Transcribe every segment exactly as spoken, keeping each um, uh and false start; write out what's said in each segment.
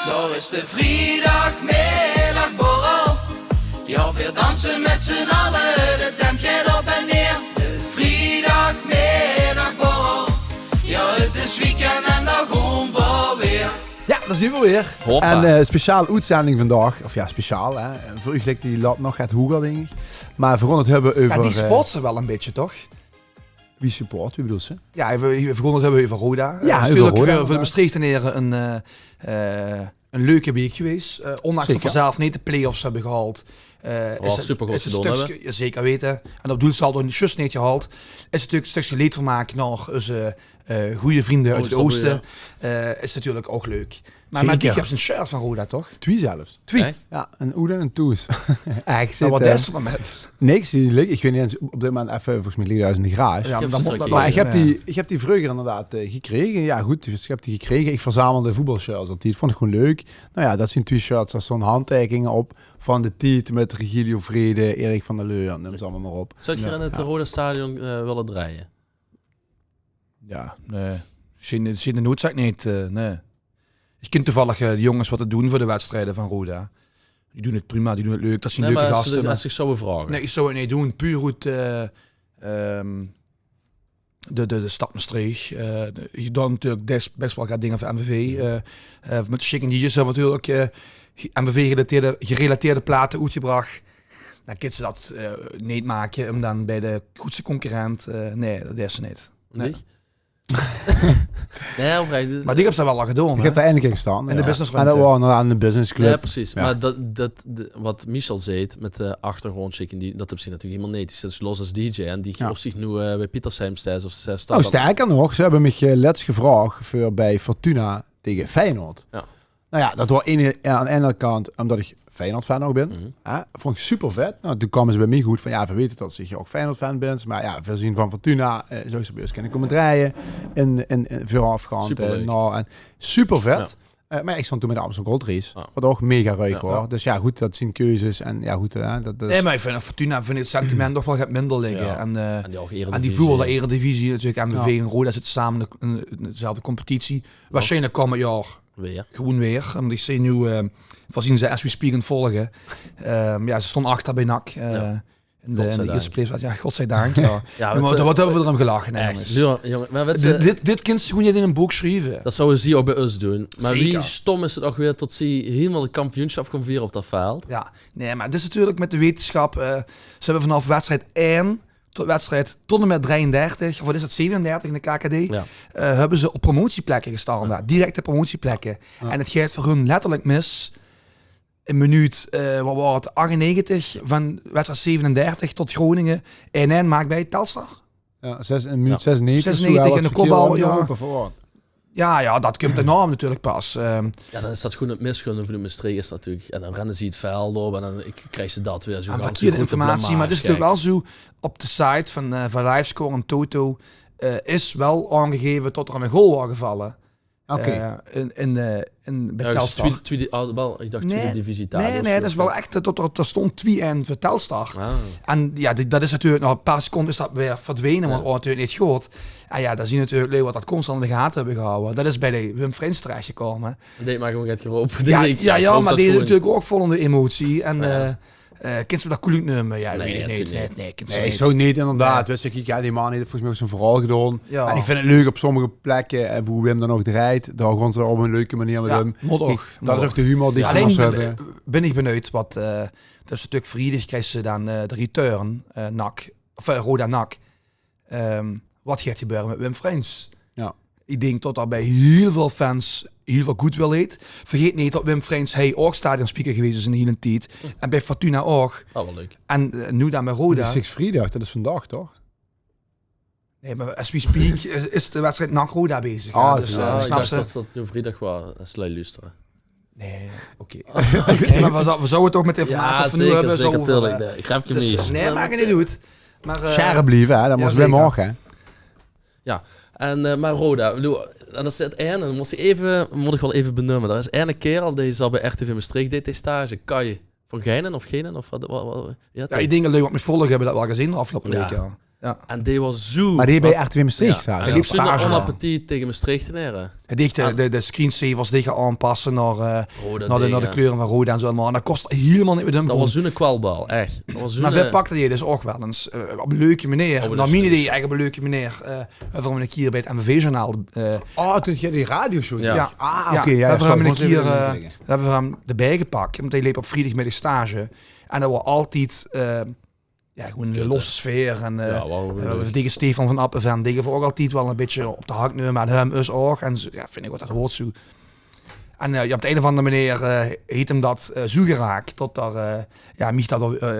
Dao is de vriedagmiddagborrel. Ja, veer danse mèt z'n alle, de tent geit op en neer. De vriedagmiddagborrel. Ja, 't is weekend en dao goon veer weer. Ja, dao zien veer weer. Hoppa. En eh, speciaal oetzending vandaag. Of ja, speciaal hè. Veur uch ligk die lat nog get hoeger, dink iech. Meh veer goon 't höbbe euver... Ja, die eh, sport ze wel e bitteke, toch? Wie support, wie bedoels te? Ja, veer, veer goon 't höbbe euver Roda. Ja, eh, is euver natuurlek Roda, veur, veur de inderdaad. Mestreechtenere 'n eh, eh, 'n leuke week gewees. Eh, ondanks tot veer zelf neet de play-offs höbbe gehaold, eh, is 't, supergood is 't gedoon, stökske, ja, zeker weite. En op doel zal 't zjus neet gehaold. Is natuurlek 'n stökske leedvermaak nao eus eh, gooj vrunj oet 't ooste. Eh, is natuurlek ouch leuk. Meh, meh die höbs 'n shirt vaan Roda, toch? Twie zelfs. Twie. Ech? Ja, 'n oet en 'n toes. Ech, zit, wat eh, is 'r daan mèt? Niks, die ligke, iech weit neet ins, op dit moment eve, volges miech ligke die in de garage. Ja, meh daan mót dat... Meh iech höb die, iech höb die vreuger inderdaad eh, gekrege. Ja, good, dus iech höb die gekrege. Iech verzamelde voetbalshirts altied. Voont iech gewoen leuk. Nou ja, dat zien twie shirts, dao stoon handteikinge op vaan de tied mèt Regilio Vrede, Erik van der Leur, neum ze allemaol meh op. Zouws te in 't Roda-stadion eh, wèlle drejje? Ja, nein. Zien, zien de noodzaak neet, eh, nein. Iech kin toevallig eh, de jonges wat 't doen veur de wedstrije vaan Roda. Die doen 't prima, die doen 't leuk. Dat zien leuke gaste, meh... Nein, iech zouw 't neet doen. Puur oet eh, ehm, de, de, de stad Mestreech. Eh, de, iech doen natuurlek bès, bès wel get dinger veur MVV. Eh, eh, mèt Chicken D's höbbe veer natuurlek eh, MVV-gerelateerde, gerelateerde plate oetgebrach. Daan kins te dat eh, neet make um daan bij de groetste concurrent... eh, nein, dat is 't neet. Nein. Nein, oprech. Meh die höbs te wel al gedoon, hè? Iech höb dao eine kier gestaon, ja. In de businessruimte. En dat waor inderdaad in de businessclub. Ja, percies. Ja. Meh dat, dat, de, wat Michel zeet mèt de achtergroond, Chicken D's, dat höbs te natuurlek hielemaol neet. Die zit los es dj en die... Ja. Of ze noe eh, bij Pietersheim steit of ze steit... Oh, sterker nog, ze höbbe miech eh, lèts gevraog veur bij Fortuna tege Feyenoord. Ja. Nou ja, dat waor aon de, aon de eine kant umtot iech Feyenoord-fan ouch bin. Hè? Voont iech super vet. Nou, toen kaome ze bij miech oet vaan, ja, veer weite tot ste ouch Feyenoord-fan bis. Meh ja, veer zien vaan Fortuna, eh, zouws te bij us kinne koume drejje. In, in, in veuraofgaond, eh, nou, en super vet. Eh, meh iech stoont toen mèt de Amstel Gold Race, wat ouch mega ruig waor. Dus ja, good, dat zien keuzes. En ja, good, hè, dat is... Nein, meh iech vin Fortuna, vin iech 't sentimint toch wel get minder ligke. Ja. En eh, en die voetballe Eredivisie natuurlek, MVV en Roda zitte same in de, in dezelfde competitie. Waarsjienlek koumend jaor gewoen weer. Want iech zeen noe, eh, veer zien ze as we speak aon 't volge. Ehm, ja, ze stoon achter bij NAC. Eh, in de, in de ierste plaats. Ja, godzijdaank. Ja. Meh wat höbbe veer drum gelache, hè, jonges. Dit, dit kins te gewoen neet in e book sjrieve. Dat zouwe ze ouch bij us doen. Meh wie stom is 't ouch weer tot ze hielemaol 't kampioensjap goon viere op dat veld? Ja, nein, meh 't is natuurlek mèt de wetensjap, eh, ze höbbe vaanaof wedstrijd ein tot wedstrijd tot en mèt drei-en-dertig, of wat is 't, zeve-en-dertig in de KKD, eh, höbbe ze op promotieplekke gestaon dao. Directe promotieplekke. En 't geit veur hun letterlek mis. In minuut, eh, wat waor 't, achtennegentig vaan wedstrijd zeve-en-dertig tot Groningen ein-ein maak bij Telstar. Ja, zes, in minuut zesennegentig, zoe, ja, wat verkierde, ja. Ja, ja, dat kump daonao natuurlek pas. Ehm. Ja, daan is dat gewoen 't misgunne vaan de Mestreechtenere natuurlek. En daan renne ze 't veld op en daan kriege ze dat weer zoe... Verkierde informatie, meh 't is natuurlek wel zoe, op de site vaan, eh, vaan Livescore en Toto, eh, is wel aongegeve tot 'r 'ne goal waor gevalle. Oké. Eh, in, in, eh, in, bij Telstar. Twiede, twiede, ah, wel, iech dach twiede divisie. Nein, nein, dat is wel ech, eh, tot 'r, 't stoont twie-ein veur Telstar. En ja, die, dat is natuurlek, nao e paar seconde is dat weer verdwene, want 't waor natuurlek neet good. En ja, dat zien natuurlek lui wat dat constant in de gate höbbe gehawwe. Dat is bij de Wim Frijns terechgekoume. Dee maak gewoen get gerope. Ja, ja, meh dee is natuurlek ouch vol in de emotie. En eh, kins te dat koelek numme? Ja, nein, nein, nein, kins te neet. Nein, zoe neet inderdaad. Wèts te, kiek, ja, dee maan heet volges miech ouch zien verhaol gedoon. Ja. En iech vin 't leuk op sommege plekke, eh, boe Wim daan ouch drejt. Dao goon ze op 'n leuke meneer mèt um. Kiek, dat is ouch de humor dee ze mós höbbe. Allein bin iech benuid wat, eh, dat is natuurlek vriedig, kriegs te daan eh, de return, eh, NAC, of eh, Roda NAC. Ehm, wat geit gebeure mèt Wim Frijns? Ja. Iech dink tot 'r bij hiel väöl fans hiel väöl goodwill heet. Vergeet neet tot Wim Frijns, heer ouch stadionspeaker gewees is 'nen hielen tied. En bij Fortuna ouch. En eh, noe daan bij Roda. Six Vriedag, dat is vaandaog, toch? Nein, meh as we speak is, is de wedstrijd NAC-Roda bezeg. Ah, dus, eh, iech dach tot dat noe vriedag waor, es lui lustere. Nein, oké. Nein, meh veer zouwe, veer zouwe toch mèt de informatie vaan noe höbbe, zouwe veer, eh, nein, maak 't neet oet. Meh eh, sjerp blieve, hè? Dat mós wel moge, hè? Ja, en eh, meh Roda, iech bedoel, en dat is 't eine, dat mós iech eve, mót iech wel eve benumme. Dao is eine kaerel dee zaot bij RTV Mestreech, deeg dee stage, Kai van Gijnen of Genen of wat, wat, wat, ja, iech dink dat lui wat miech volge höbbe dat wel gezeen de aofgeloupe weke, ja. En dee waor zoe... Meh dee bij R T V Mestreech zaat. Dee leep stage. Onappetit tege Mestreechtenere. Dee deeg de, de, de screensavers dege aonpasse nao, eh, nao de, nao de kleure vaan Roda en zoe allemaol. En dat kós hielemaol neet mèt häöm. Dat waor zoe'ne kwelbaar, ech. Meh veer pakde dee dus ouch wel ins, eh, op 'n leuke meneer. Nao mien idee ech op 'n leuke meneer. Eh, veer höbbe 'ne kier bij 't M V V-journaal, eh... Oh, toen geer die radioshow deeg. Ah, oké, jao, veer höbbe 'ne kier, eh, höbbe veer häöm debij gepak, want heer leep op vriedagmiddag stage. En dat waor altied, eh, jao, gewoen 'n losse sfeer. En, eh, veer dege Stefan van Appenven, dege veer ouch altied wel e bitteke op de hak numme. En häöm us ouch. En zoe, jao, vin iech ouch, dat hoort zoe. En, eh, jao, op de ein of aander meneer, eh, heet häöm dat, eh, zoe geraak, tot dao, eh, jao, miech dat, eh,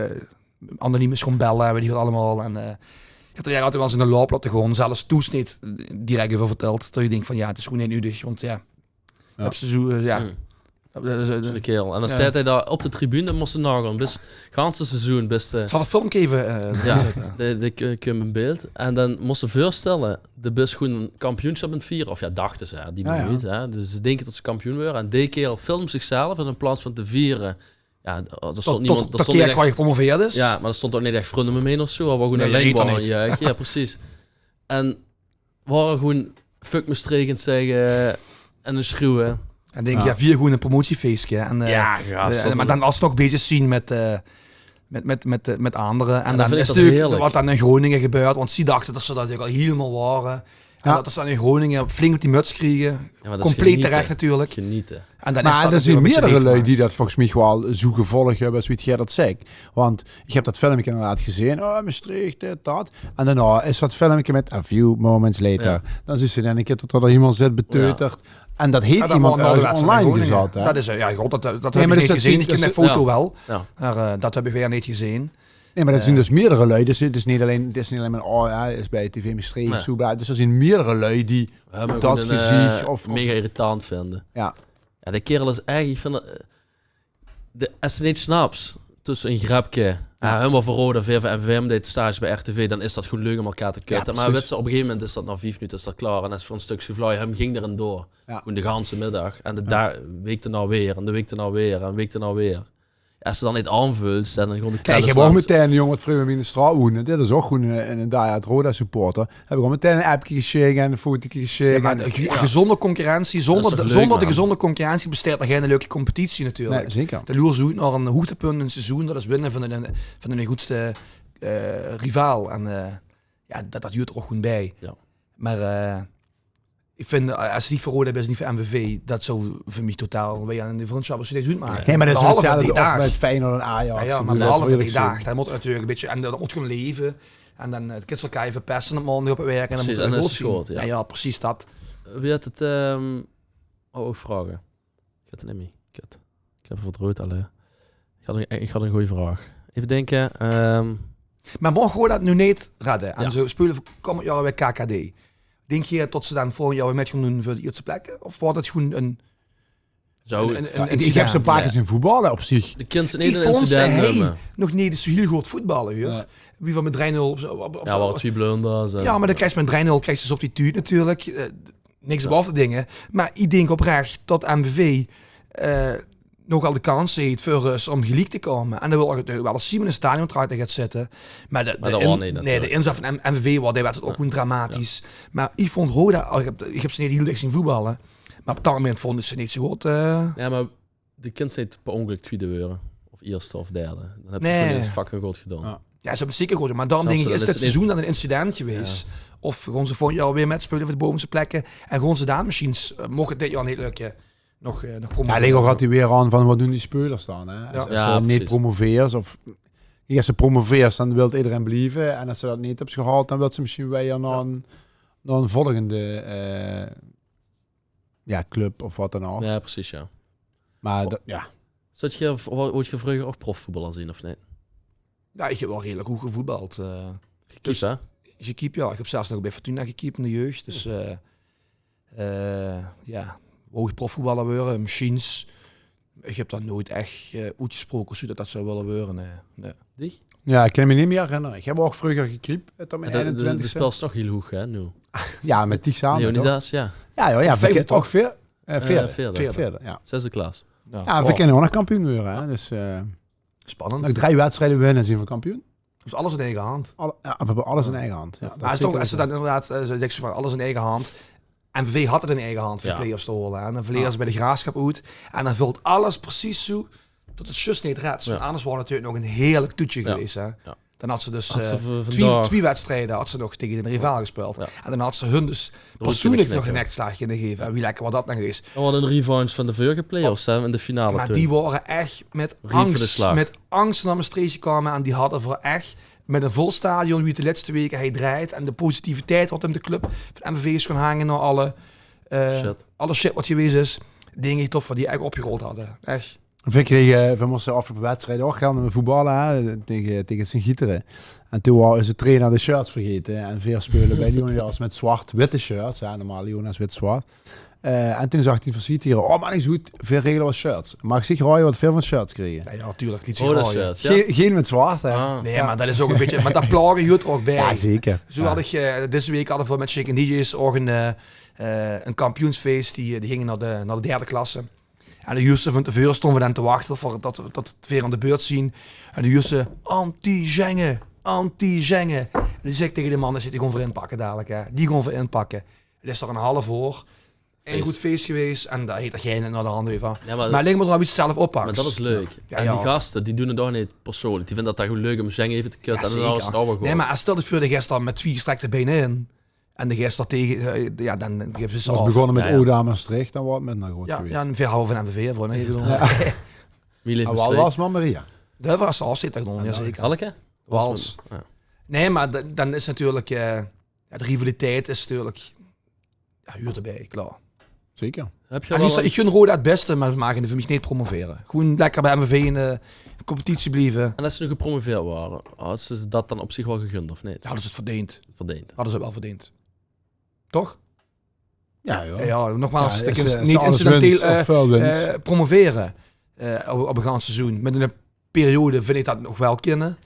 anoniem is goon belle, weit iech wat allemaol. En, eh, iech had 'r eigelek altied wel ins in de loup laote goon. Zelfs toes neet direk euver vertèld. Tot iech dink vaan, jao, 't is gewoen neet nudeg. Want jao, höbs te zoe, eh, jao. Dat is, eh, zoe'ne kerel. En daan steit heer dao op de tribune, mós te naogoon. Bis, 't ganse seizoen bis te... Iech zal 't filmke eve, eh, zètte. De, de k-, kump in beeld. En daan mós te veurstèlle, de bis gewoen 'n kampioenschap aon 't viere. Of jao, dachte ze, hè, die minuut, hè. Dus ze dinke tot ze kampioen weure. En dee kerel filmp ziechzelf en in plaots vaan te viere, jao, dao stoont niemes, dao stoont neet ech... Tot, tot, tot Keerkracht gepromoveerd is. Jao, meh dao stoont ouch neet ech vrun um häöm heen of zoe. Meh gewoen allein... Nein, nein, neet. Jao, jao, perceis. En waor gewoen fuck Mestreech aon 't zègke en aon 't sjrieuwe. En dink, jao, veer gewoen e promotiefeeske. En, eh, meh daan alsnog bezeg zien mèt, eh, mèt, mèt, mèt, eh, mèt aandere. En daan is natuurlek wat daan in Groningen gebäört, want zie dachte tot ze dao natuurlek al hielemaol waore. En tot ze daan in Groningen flink op die möts kriege. Compleet terech natuurlek. Geniete. Meh d'r zien meerdere lui die dat volges miech wel zoe gevolg höbbe es wie geer dat zègk. Want iech höb dat filmke inderdaad gezeen. Oh, Mestreech, dit, dat. En daonao is dat filmke mèt A Few Moments Later. Daan zuus te in eine kier tot dao emes zit beteuterd. En dat heet emes örges online gezat, hè? Dat is, eh, jao, god, dat, dat höb iech neet gezeen. Iech kin de foto wel. Meh, eh, dat höb iech weer neet gezeen. Nein, meh dat zien dus meerdere lui. Dus 't is neet allein, 't is neet allein meh, oh jao, is bij T V Mestreech zoe bij. Dus d'r zien meerdere lui die dat geziech of, of mega irritant vinde. Jao. Jao, de kerel is ech, iech vin dat, eh, de, es te neet snaps tösse e grepke, jao, häöm waor veur Roda, veer veur M V V, dee deeg stage bij R T V, daan is dat gewoen leuk um mekaar te kutte. Meh wèts te, op e gegeve momint is dat nao vief minute is dat klaor. En es veur e stökske vlaoj, häöm góng d'r in door. Gewoen de ganse middag. En de da-, week daonao weer, en de week daonao weer, en de week daonao weer. Es te dat neet aonveuls, daan gewoen de... Iech höb ouch metein 'ne jong wat vreuger bij miech in de straot woende. Dit is ouch gewoen 'ne, 'ne diehard Roda-supporter. Höb iech al metein 'n appke gesjik en e fotoke gesjik. Jao, meh de ge-, gezonde concurrentie, zoonder de, zoonder de gezonde concurrentie besteit d'r gein leuke competitie natuurlek. Nein, zeker. De loers oet nao e hoegtepunt in 't seizoen, dat is winne vaan de, vaan de groetste, eh, rivaal. En, eh, jao, dat, dat huurt d'r ouch gewoen bij. Jao. Meh, eh, iech vin, eh, es te neet veur Roda bis, neet veur M V V, dat zouw veur miech totaal weer aon de vrundsjap of zoe neet oetmake. Nein, meh dat is behalve die daag. Mèt Feyenoord en Ajax. Jao, meh behalve die daag, daan moot 't natuurlek e bitteke, en dat moot gewoen leve. En daan, eh, kins te elkaar eve peste op maondag op 't werk en daan moot 't good zien. Jao, jao, perceis dat. Wie heet 't, ehm, oh, ouch vraoge. Iech höb 't neet mie. Kut. Iech höb 't verdreujt, allee. Iech had 'n, iech had 'n gooj vraog. Eve dinke, ehm. Meh moch Roda 't noe neet redde en ze speule veur koumend jaor weer K K D. Dink geer tot ze daan volgend jaor weer mèt goon doen veur de ierste plekke? Of weurt 't gewoen 'n, 'n, 'n incident? Iech höb ze e paar kier zien voetballe op ziech. De kins 't neet 'n incident neume. Iech voont ze nog neet ins zoe hiel good voetballe, huur. Wie veer mèt drei nul op, op, op... Jao, wel twie blunders en... Jao, meh daan kriegs te mèt drei nul, kriegs te ze op die tuut natuurlek. Eh, niks op aof te dinge. Meh iech dink oprech tot M V V, eh, nog wel de kans heet veur rös um geliek te koume. En daan wèl iech 't wel ins zien mèt e stadiontrack te goon zitte. Meh de, de inzat vaan M-, M V V waor dee wedstrijd ouch gewoen dramatisch. Meh iech voont Roda, iech höb, iech höb ze neet hiel dèks zien voetballe. Meh op dat momint voont iech ze neet zoe good, eh. Jao, meh de kins neet per óngelök twiede weure. Of ierste of derde. Daan höbs te 't gewoen ins fucking good gedoon. Jao, ze höbbe 't zeker good gedoon. Meh daorum dink iech, is dit seizoen daan 'n incident gewees? Of goon ze volgend jaor weer mètspeule veur de bovenste plekke? En goon ze daan mesjiens, eh, moch 't dit jaor neet lökke, nog, eh, nog promovere? Jao, ligk ouch altied weer aon vaan wat doen die speulers daan, hè? Es, es ze neet promoveers of, kiek, es ze promoveers, daan wèlt ederein blieve. En es ze dat neet höbbe gehaold, daan wèlt ze mesjiens weer nao 'n, nao 'n volgende, eh, jao, club of wat daan ouch. Jao, perceis, jao. Meh dat, jao. Zouws te, wo-, woort geer vreuger ouch profvoetballer zien, of neet? Jao, iech höb wel redelek hoeg gevoetbald, eh. Gekiep, hè? Gekiep, jao. Iech höb zelfs nog bij Fortuna gekiep in de jeug. Dus, eh, eh, jao, wouw iech profvoetballer weure? Mesjiens. Iech höb dat noets ech, eh, oetgesproke of zoe tot iech dat zouw wèlle weure, nein. Nein. Diech? Jao, iech kin miech neet mie herinnere. Iech höb ouch vreuger gekiep, eh, tot mien einentwintigste. De speels toch hiel hoeg, hè, noe? Jao, mèt Tigzaan, toch? Leonidas, jao. Jao, jao, jao, veer-, toch veer-, eh, veerde. Eh, veerde. Veerde, jao. Zesde klas. Jao, veer kinne ouch nog kampioen weure, hè. Dus, eh, spannend. Nog drei wedstrije winne, zien veer kampioen. Dus alles in eige hand. Alle, ja, we hebben alles in eige hand. Ja, maar toch, als ze dan inderdaad, uh, zegt ze van alles in eige hand. MVV had het in eige hand veur de play-offs te hole. En dan verlere ze bij de Graafschap oet. En dan vult alles precies zo tot het juist niet redt. Want anders was het natuurlijk nog een heerlijk toetje geweest. Hè? Dan had ze dus twee, twee wedstrijden had ze nog tegen de rivaal gespeeld. En dan had ze hun dus persoonlijk nog een nekslaag kunnen geven. En wie lekker was dat dan geweest? Dan was een revanche van de vorige play-offs, hè, in de finale. Maar die waren echt met angst, met angst naar Maastricht gekomen. En die hadden voor echt met een vol stadion, wie het de laatste weken hij draait. En de positiviteit wat hem de club van MVV is gaan hangen naar alle, uh, alle shit wat geweest is. Denk ik toch wat die echt opgerold hadden. Echt. We kregen, we moesten afgelopen wedstrijd ook gaan voetballen, hè, tegen, tegen Sint-Gieteren. En toen waren ze trainer de shirts vergeten. En veer spelen bij Leonidas met zwart-witte shirts. Hè, normaal Leonidas wit-zwart. Uh, en toen zag die van Sint-Gieteren: "Oh man, ik zoek veer regelen wat shirts. Mag ik zeker raaien wat veer van shirts kregen?" Ja, ja, natuurlijk. Liet zich raaien. Shirts, ja. Geen, geen met zwart, hè? Ah. Nee, maar dat is ook een beetje, maar dat plagen huurt er ook bij. Ja, zeker. Zo had ik, uh, deze week hadden we met Shake DJ's ook een, uh, een kampioensfeest. Die, die gingen naar de, naar de derde klasse. En de huurste van tevoren stonden we dan te wachten voor dat, dat het weer aan de beurt zien. En de huurste: "Anti-Zenge, anti-Zenge." En die zeg ik tegen de man: "Die gewoon voor inpakken dadelijk, hè. Die gewoon voor inpakken." Het is toch een half oor. Een goed feest geweest en daar heet er geen naar de hand van. Ja, maar, maar alleen maar iets zelf oppakken. Maar dat is leuk. Ja, en die gasten, die doen het toch niet persoonlijk. Die vinden dat daar gewoon leuk om Zenge even te kutten. Ja, en dan zeker. Nee, maar als stel dat voor de gast dan met twee gestrekte benen in. En de gast tegen, uh, ja, dan geven ze ze af. Als begonnen met Oda Maastricht, dan wordt het minder goed geweest. Ja, een verhaal van MVV voor. Nee, ik bedoel, Miele Maastricht. Wals, Maria. Dat was de afzet, ja zeker. Welke? Wals. Ja. Nee, maar dan is natuurlijk, uh, ja, de rivaliteit is natuurlijk, ja, huurt erbij, klaar. Zeker. Heb je en wel ik, eens... ik gun Roda het beste, maar ze mogen voor mij niet promoveren. Gewoon lekker bij MVV in de competitie blijven. En als ze nu gepromoveerd waren, hadden ze dat dan op zich wel gegund, of niet? Hadden ze het verdeend. Verdeend. Hadden ze wel verdeend. Toch? Ja, joh. Ja, ja, nogmaals, ja, het is, uh, niet incidenteel, uh, promoveren, uh, op, op een gans seizoen. Met een periode vind ik dat nog wel kunnen.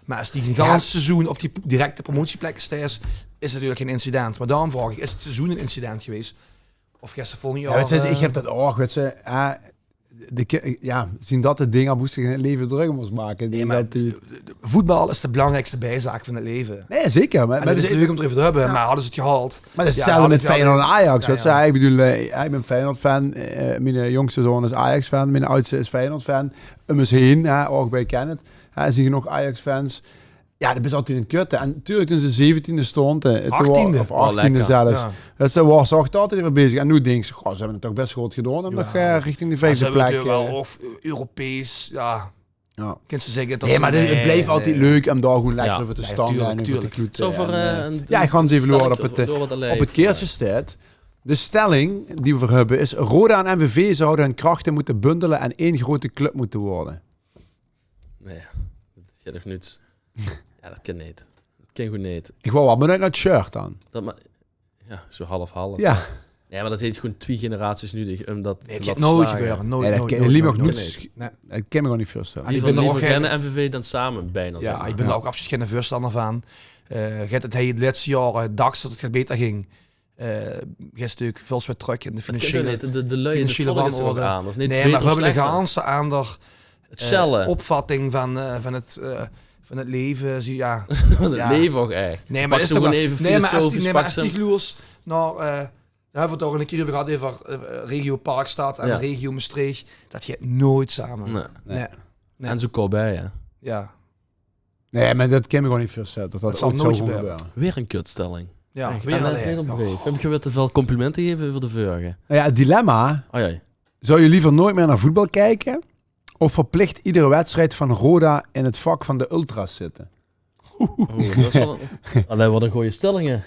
Maar als die een gans seizoen op die directe promotieplekken staat, is het natuurlijk geen incident. Maar daarom vraag ik, is het seizoen een incident geweest? Of gisteren volgend jaar... Ja, weet je, ik heb dat ook, weet je, uh, de, ja, zien dat de dingen moesten in het leven druk moest maken. Nee, maar dat die... Voetbal is de belangrijkste bijzaak van het leven. Nee, zeker. Maar, maar het is leuk om het even te hebben, maar hadden ze het gehaald... Maar dat is hetzelfde met Feyenoord en Ajax. Ja, ja. Ik bedoel, uh, ik ben Feyenoord-fan. Uh, mijn jongste zoon is Ajax-fan. Mijn oudste is Feyenoord-fan. Om ons heen, hè, ook bij Kenneth. Hè, er zien genoeg Ajax-fans. Ja, dat is altijd een kutte. En natuurlijk toen ze zeventiende stonden, hè, toen... Achttiende. Of achttiende zelfs. Ja. Dat ze, waar ze ook altijd even bezig. En nu denk ze: "Goh, ze hebben het toch best goed gedaan om nog, uh, richting de vijfde plek." Ze hebben het wel, uh, of Europees, ja. Ja. Kent ze zeggen dat... Nee, maar het blijft altijd leuk om daar gewoon lekker over te stampen en over te kloeten. Zo voor, uh, ja, ik ga eens even door wat er op het, uh, op het kaartje staat. De stelling die we voor hebben is: Roda en MVV zouden hun krachten moeten bundelen en één grote club moeten worden. Nee, dat gaat toch niet. Ja, dat kan niet. Dat kan gewoon niet. Ik wou wel benieuwd naar het shirt dan. Dat ma... Ja, zo half-half. Ja. Nee, maar dat heeft gewoon twee generaties nodig om dat te laten slagen. Nee, het gaat nooit gebeuren. Nooit, nooit, nooit. Dat kan me gewoon niet voorstellen. Ik ben liever geen MVV dan samen bijna, zeg maar. Ja, ik ben daar ook absoluut geen voorstander van. Uh, het, het, het laatste jaar, uh, dacht dat het beter ging. Uh, gisteren veel weer terug in de financiële, financiële wanorde. Nee, maar we hebben een ganse ander, uh, opvatting van, uh, van het, uh, van het leven. Zie, ja. Van het leven ook echt. Nee, maar is toch gewoon even... Nee, maar als die, nee, maar als die gloers naar, uh, daar hebben we het ook een keer over gehad, over, uh, regio Parkstad en regio Maastricht. Dat gaat nooit samen. Nee. Nee. En zo kort bij, ja. Ja. Nee, maar dat kan me gewoon niet voorstellen. Dat zal nooit gebeuren. Weer een kutstelling. Ja, weer een... Heb je weer te veel complimenten gegeven over de vorige? Nou ja, het dilemma. Oh ja. Zou je liever nooit meer naar voetbal kijken of verplicht iedere wedstrijd van Roda in het vak van de ultras zitten? Oeh, dat is wel een... Allee, wat een goeie stelling, hè?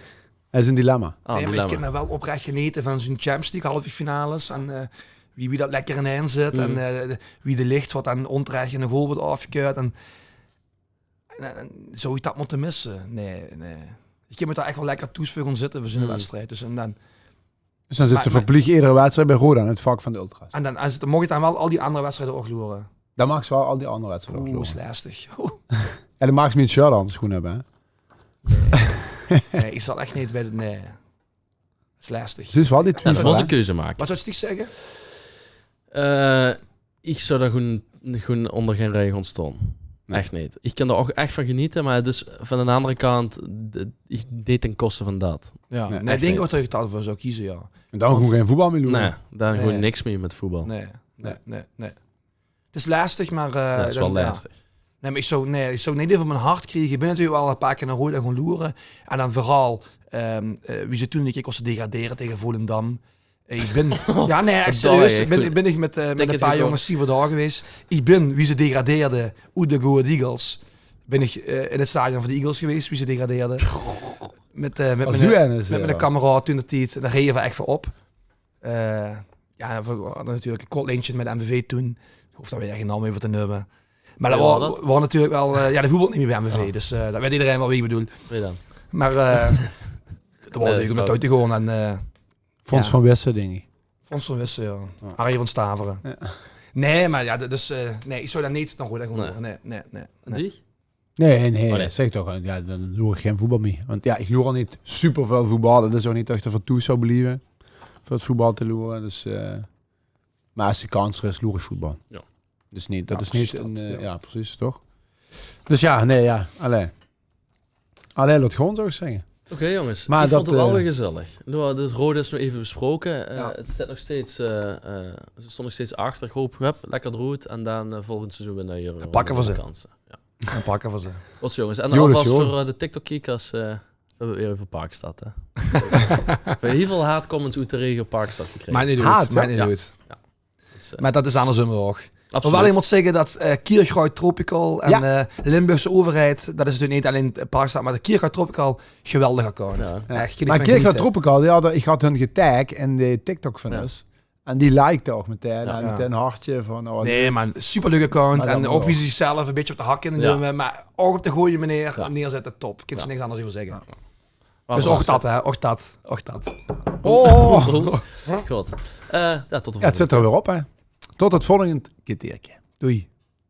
Dat is een dilemma. Ah, nee, maar ik kan er wel oprecht genieten van zo'n Champions League halve finales. En, uh, wie, wie dat lekker in zit. En, uh, wie de licht wat aan onterecht in de goal wordt afgekeurd. En, en, en zou ik dat moeten missen? Nee, nee. Ik heb me daar echt wel lekker toes voor gaan zitten voor zo'n wedstrijd. Dus en dan... Dus dan zit ze verplicht iedere wedstrijd bij Roda in het vak van de ultras. En dan, en dan mocht ik dan wel al die andere wedstrijden ook loeren. Dan mag ze wel al die andere wedstrijden ook loeren. Oeh, is lastig. En dan mag ze niet shirt aan de schoen hebben, hè? Nee. Nee, ik zal echt niet bij de... Nee. Is lastig. Ze is wel die... Ja, dat was een keuze maken. Wat zou Stieg zeggen? Uh, ik zou daar gewoon, gewoon onder geen rij gaan staan. Ech neet. Iech kin dao ouch ech vaan genete, meh 't is vaan d'n andere kant, de- iech deed ten koste vaan dat. Ja, Nee, nee, ech iech dink neet. wat iech dat veur zouw keze, ja. En dan gewoen gein voetbal mie loere. Nein, daan gewoen Nee. niks mie mèt voetbal. Nee, nee, nee, nee. 't Is lesteg, meh... eh, Ja, 't is wel lesteg. Nee, meh iech zouw, nee, iech zouw 't neet eve mien hart kriege. Iech bin natuurlek wel e paar kier nao Roda goon loere. En daan veural, ehm, eh, wie ze toen 'ne kier kóste degradere tege Volendam. Iech bin... Ja, nee, ech serieus. Bin, bin iech mèt, eh, mèt e paar jonges hei veur dao gewees. Iech bin, wie ze degradeerde, oet de Go Ahead Eagles, bin iech, eh, in 't stadion vaan de Eagles gewees, wie ze degradeerde. Mèt, eh, mèt miene kameraod toen d'n tied. En dao reje v'r ech veur op. Eh, ja, v'r hadde natuurlek e kort lijntje mèt MVV toen. Hoof dao weer gein naom euver te neume. Meh dat waor natuurlek wel... eh, ja, de voetbalt neet mie bij MVV. Dus eh, dat weet ederein wel wee iech bedoel. Meh eh, dat waor leuk um nao touw te goon. En eh, Fons vaan Wisse, dink iech. Fons vaan Wisse, ja. Arie vaan Staveren. Nee, meh ja, dus... eh, nee, iech zouw daan neet nao Roda goon. Nee, nee, nee. En diech? Nee, nee, dat zègk iech toch. Ja, daan loer iech gein voetbal mie. Want ja, iech loer al neet superväöl voetbal. Dat is ouch neet ech tot iech toe zouw blieve veur 't voetbal te loere. Dus, eh, meh es de kans d'r is, loer iech voetbal. Ja. Dus neet, dat is neet... Ja, perceis, toch? Dus ja, nee, ja. Allee. Allee, laot goon, zouw iech zègke. Oké, jonges. Meh iech voont 't wel weer gezèllig. Noe, dus Roda is noe eve besproke. Eh, 't steit nog steeds, eh, eh, ze stoon nog steeds achter. Iech hoop, hup, lekker droet. En daan eh, volgend seizoen weer nao Heerenveen. Pakke v'r ze. Kanse. Ja. Daan pakke v'r ze. Wat, jonges. En alvas veur eh, de TikTok-kiekers, eh, v'r höbbe 't weer euver Parkstad, hè. V'r höbbe hiel väöl haatcomments oet de regio Parkstad gekrege. Mien neet oet. Meh dat is aandersum ouch. Hoewel iech moot zègke tot eh, Kirchroa Tropical en eh, Limburgse Euverheid, dat is natuurlek neet allein Parkstad, meh de Kirchroa Tropical, geweldig account. Ech, iech vin 't geniete. Meh Kirchroa Tropical, die hadde, iech had hun getagd in de TikTok vaan us. En die likede ouch metein. En metein e hartje vaan... Oh, nee, meh superleuk account. En ouch wie ze ziechzelf e bitteke op de hak kinne dumme, meh ouch op de gooj meneer neerzètte, top. Kins te niks aanders euver zègke. Dus ouch dat, hè. Ouch dat. Ouch dat. Oh, god. Eh, ja, tot de volgende. Ja, 't zit 'r weer op, hè. Tot 't volgend keerke. Doei.